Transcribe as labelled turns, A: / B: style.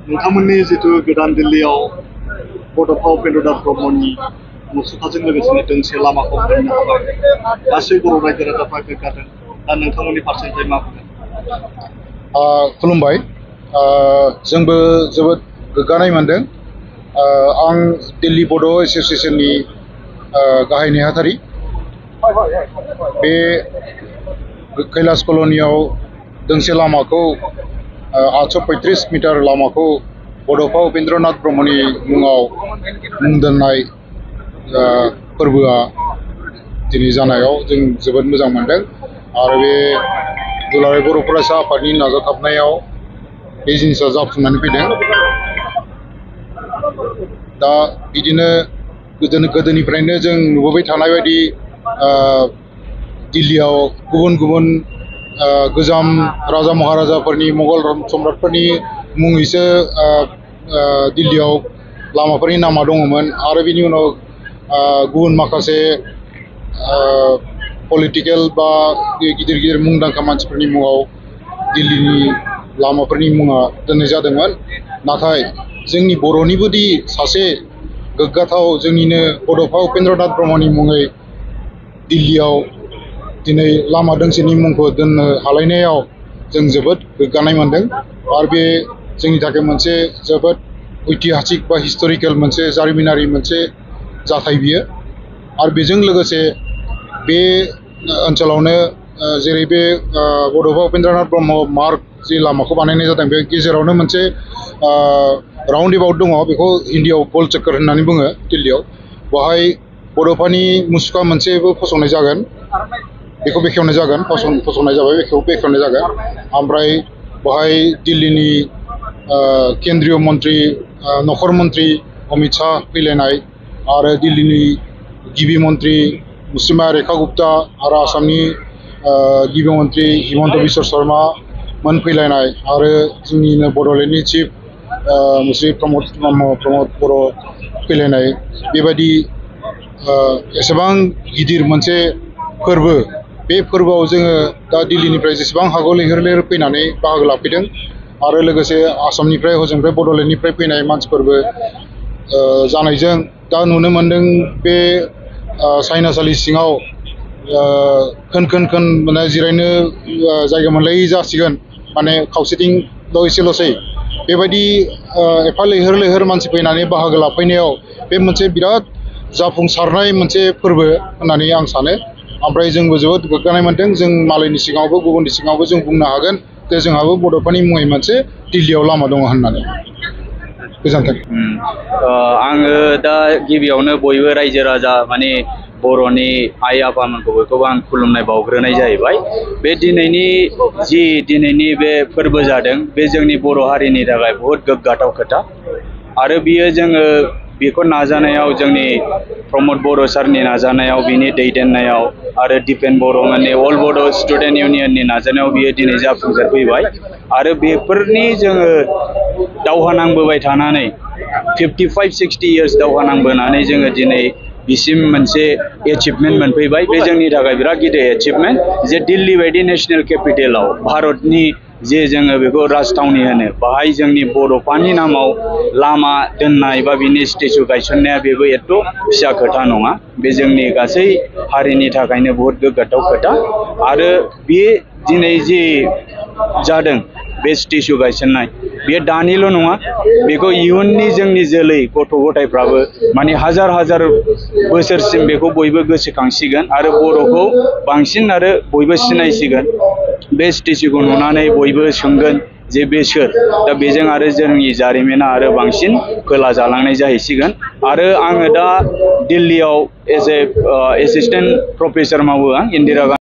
A: नोंथांमोननि जिथु गोदान दिल्लीयाव बड'फा उपेन्द्रनाथ ब्रह्मनि मुसुखाजों लोगोसेनो दोंसे लामाखौ मोननो हाबाय गासै बर' रायजो राजाफ्रा गोग्गादों दा नोंथांमोननि फारसेनिफ्राय मा बुंगोन?
B: खुलुमबाय। जोंबो जोबोद गोग्गानाय मोनदों। आं दिल्ली बड' एस'सिएशननि गाहाय नेहाथारि। बे कैलाश कल'नियाव दोंसे लामाखौ 835 मिटार लामाखौ बड'फा उपेन्द्रनाथ ब्रह्मनि मुङाव मुं दोननाय फोरबोआ दिनै जानायाव जों जोबोद मोजां मोनदों आरो बे दुलाराय बर' फरायसा आफादनि नाजाथाबनायाव बे जिनिसा जाफुंनानै फैदों। दा बिदिनो गोदोनिफ्रायनो जों नुबोबाय थानाय बायदि दिल्लीयाव गुबुन गुबुन गोजाम राजा महाराजाफोरनि मुगल सम्राटफोरनि मुङैसो दिल्लीयाव लामाफोरनि नामा दङमोन आरो बिनि उनाव गुबुन माखासे पलिटिकेल बा गिदिर गिदिर मुंदांखा मानसिफोरनि मुङाव दिल्लीनि लामाफोरनि मुङा दोननाय जादोंमोन। नाथाय जोंनि बर'निबोदि सासे गोग्गाथाव जोंनिनो बड'फा उपेन्द्रनाथ ब्रह्मनि मुङै दिल्लीयाव दिनै लामा दोंसेनि मुंखौ दोननो हालायनायाव जों जोबोद गोग्गानाय मोनदों आरो बे जोंनि थाखाय मोनसे जोबोद ऐतिहासिक बा हिस्टरिकेल मोनसे जारिमिनारि मोनसे जाथाय बियो। आरो बेजों लोगोसे बे ओनसोलावनो जेरै बे बड'फा उपेन्द्रनाथ ब्रह्म मार्ग जि लामाखौ बानायनाय जादों बे गेजेरावनो मोनसे राउन्ड एबाउट दङ, बेखौ हिन्दीयाव गल चक्कर होननानै बुङो दिल्लीयाव। बेवहाय बड'फानि मुसुखा मोनसेबो फसंनाय जागोन, बेखौ बेखेवनाय जागोन, फसंनाय जाबाय, बेखौ बेखेवनाय जागोन। ओमफ्राय बेवहाय दिल्लीनि केन्द्रीय मन्त्रि नखर मन्त्रि अमित शाह फैलायनाय आरो दिल्लीनि गिबि मन्त्रि मुस्रिमा रेखा गुप्ता आरो आसामनि गिबि मन्त्रि हिमन्त बिश्व शर्मा मोन फैलायनाय आरो जोंनिनो बड'लेण्डनि चिफ मुस्रि प्रमद बर' फैलायनाय बेबायदि एसेबां गिदिर मोनसे फोरबो, बे फोरबोआव जोङो दा दिल्लीनिफ्राय जेसेबां हागौ लैहोर लैहोर फैनानै बाहागो लाफैदों आरो लोगोसे आसामनिफ्राय हजोंनिफ्राय बड'लेण्डनिफ्राय फैनाय मानसिफोरबो जानायजों दा नुनो मोन्दों बे सायनासालि सिङाव खोन माने जिरायनो जायगा मोनलायै जासिगोन, माने खावसेथिंल' एसेल'सै बेबायदि एफा लैहोर लैहोर मानसि फैनानै बाहागो लाफैनायाव बे मोनसे बिराद जाफुंसारनाय मोनसे फोरबो होननानै आं सानो। ओमफ्राय जोंबो जोबोद गोग्गानाय मोनदों। जों मालायनि सिगाङावबो गुबुननि सिगाङावबो जों बुंनो हागोन जे जोंहाबो बड'फानि मुङै मोनसे दिल्लीयाव लामा दङ होननानै। गोजोन्थों।
C: आङो दा गिबियावनो बयबो रायजो राजा माने बर'नि आइ आफामोनखौ बयखौबो आं खुलुमनाय बावग्रोनाय जाहैबाय। बे दिनैनि बे फोरबो जादों, बे जोंनि बर' हारिनि थाखाय बहुद गोग्गाथाव खोथा आरो बियो जोङो बेखौ नाजानायाव जोंनि प्रमद बर' सारनि नाजानायाव, बिनि दैदेननायाव आरो दिपेन बर'मोननि अल बड' स्टुडेन्ट इउनियननि नाजानायाव बियो दिनै जाफुंसारफैबाय आरो बेफोरनि जोङो दावहा नांबोबाय थानानै 55-60 इयार्स दावहा नांबोनानै जोङो दिनै बिसिम मोनसे एचिभमेन्ट मोनफैबाय। बे जोंनि थाखाय बिराद गिदिर एचिभमेन्ट जे दिल्ली बायदि नेशनेल केपिटेलाव भारतनि जे जोङो बेखौ राजथावनि होनो, बाहाय जोंनि बड'फानि नामाव लामा दोननाय बा बिनि स्टेचु गायसननाया बेबो एथ' फिसा खोथा नङा। बे जोंनि गासै हारिनि थाखायनो बहुद गोग्गाथाव खोथा आरो बे दिनै जे जादों बे स्टेचु गायसननाय, बे दानिल' नङा, बेखौ इयुननि जोंनि जोलै गथ' गथायफ्राबो माने हाजार हाजार बोसोरसिम बेखौ बयबो गोसोखांसिगोन आरो बर'खौ बांसिन आरो बयबो सिनायसिगोन। बे स्टेचुखौ नुनानै बयबो सोंगोन जे बे सोर, दा बेजों आरो जोंनि जारिमिना आरो बांसिन खोला जालांनाय जाहैसिगोन। आरो आङो दा दिल्लीयाव एज ए एसिस्टेन्ट प्रफेसर मावो आं इन्दिरा गान्धी